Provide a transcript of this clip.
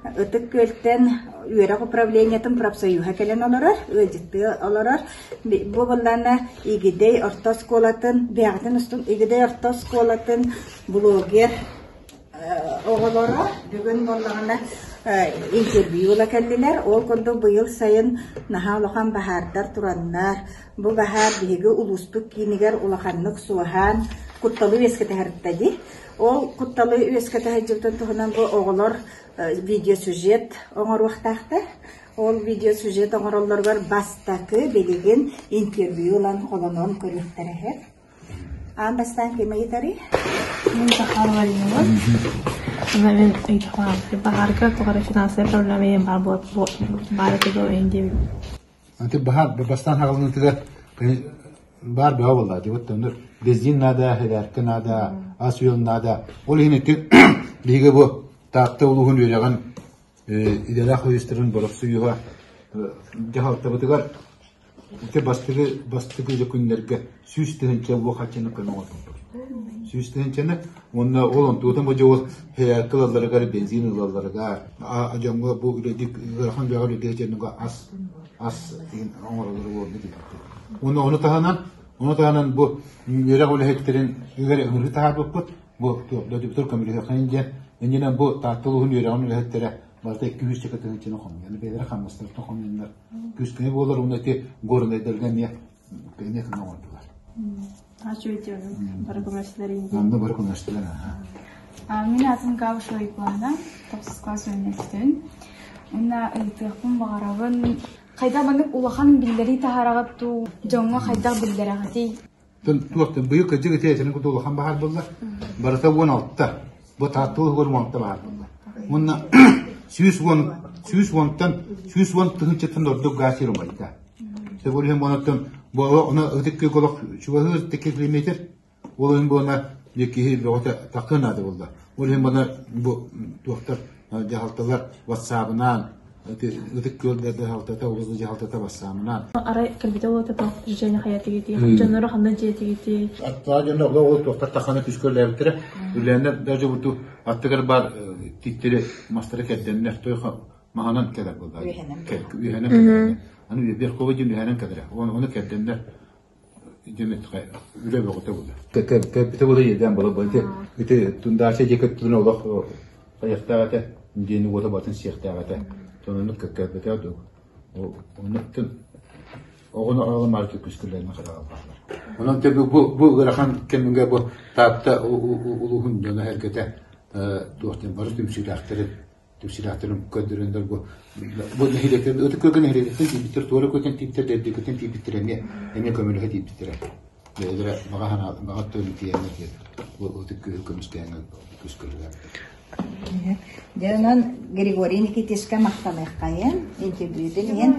Ытык Күөлтэн үөрэх управлениетын профсоюһа кэлэн олорор, ыалдьыттыы олорор. Бу буоллаҕына Игидэй орто оскуолатын, бэйэҕитин устун Игидэй орто оскуолатын блогер оҕолоро бүгүн буоллаҕына интервью ыла кэллилэр. Ол курдук быйыл сайын наһаа улахан баһаардар тураннар, бу баһаар биһиги улууспут киинигэр улаханнык суоһаан кутталы үөскэтэ сырытта дии. Ол кутталы үөскэтэ сылдьыбытын туһунан бу оҕолор видеосюжет оҥоруохтаахтар. Ол видеосюжет оҥороллоругар бастакы билигин интервью ылан холонон көрүөхтэрэ үһү. Аан бастаан ким ыйытарый? Мин Захарова Алина. Мен баһаарга тоҕо эрэ финансовай проблема иһин баар баар этэ дуо иһин диэбит. Ити баһаар бастаан хаҕылынытыгар баар бөҕө буолла дии вот бензин наада, хилээркэ наада, ас-үөл наада. Ол иһин ити биһиги бу Таатта улууһун үөрэҕин идэлээх ойуустарын боропсуйууга дьаһалтабытыгар Ити бастакы бастакы дьэ күннэргэ 100 000 луох хаччыны көмө оҥорбуппут. 100 000 уонна ол онтуутун бу дьэ ол һээккэ ылалларыгар, бензин ылалларыгар, дьоҥҥо бу үлэдик ыарахан үлэҕэ үлэлиир дьоҥҥо ас ас оҥороллоро буолла диэбиппит. Уонна ону таһынан ону таһынан бу үөрэх үлэһиттэрин үгэр ыҥырыы таһаарбыппыт. Бу дойдубутугар көмөлөһүөххэ диэн. Иннинэн бу Таатта улууһун үөрэҕин үлэһиттэрэ барыта 200 тыһыынчаны хомуйан, бэйэлэрэ хамнастарыттан хомуйаннар Күүскүнэ буолар уонна ити горнайдарга эмиэ эмиэ көмө оҥордулар. Ачуйтион бары көмөстүлэр инди. Онно бары көмөстүлэр аха. Мин атым Габышева Уйгулаана, тохсус класс үөрэнээччитин. Уонна ыйытыахпын баҕарабын, хайдах маннык улахан биллэрии таһаараҕыт дуу, дьоҥҥо хайдах биллэрэҕитий? Туохтан быйыл кырдьык ити этэрин курдук улахан баһаар буолла. Барыта 16. Бу Таатта улууһугар 16 баһаар буолла. Уонна 110 110-тан 110 тыһыынчаттан ордук гаас сир умайда. Сөбүл иһин буонаттан бу ону ытык күөл олох чугаһыыр 2 километр. Ол иһин буона киһи бөҕөтө таххыы наада буолла. Ол иһин буона бу туохтар дьаһалталар ватсабынан Ытык Күөл дьаһалтата, улуус дьаһалтата бассаамынан. Арай кэлбитэ уота туох Женя хайатыгытий, дьонноро ханна дьиэтигитий? Аттаа дьоно ол туохтар таханы күскө үлээбиттэрэ. Үлээннэр даже буту аттыгар бар тииттэри мастары кэрдэннэр той маһанан кэлэр буолла. Үһэнэн кэлэр. Аны Верховый диэн үһэнэн кэлэрэ. Оны кэрдэннэр үлэ бөҕөтө буолар. Кэлбитэ буола иэдээн буола бу ити ити Тундаача диэки өттүнэн олох хайыахтаах этэ, диэни уота батын сиэхтээх этэ. Оннук кэлбэтэ дуу. Оннуктун оҕону аҕаламаары күскүлэрин хараҕалааллар. Онон бу бу ыарахан кэмҥэ бу Таатта улууһун дьоно эргэтэ туох диэн бары түмсүүлээхтэрин түмсүүлээхтэрин көрдөрөннөр бу бу нэһилиэктэр ытык көргөн нэһилиэктэн тиийбиттэр туора көтөн тиийбиттэр дэйдикэтин тиийбиттэр эмиэ эмиэ көмөлөһө тиийбиттэрэ бэйэлэрэ баҕа санаа баҕа өттүнэн тиийэннэр диэн бу ытык күһү көмүскээҥҥэ күс көрүлэр. Дьэ онон Григорий Никитичка махтаныаххайын интервьютун иһин.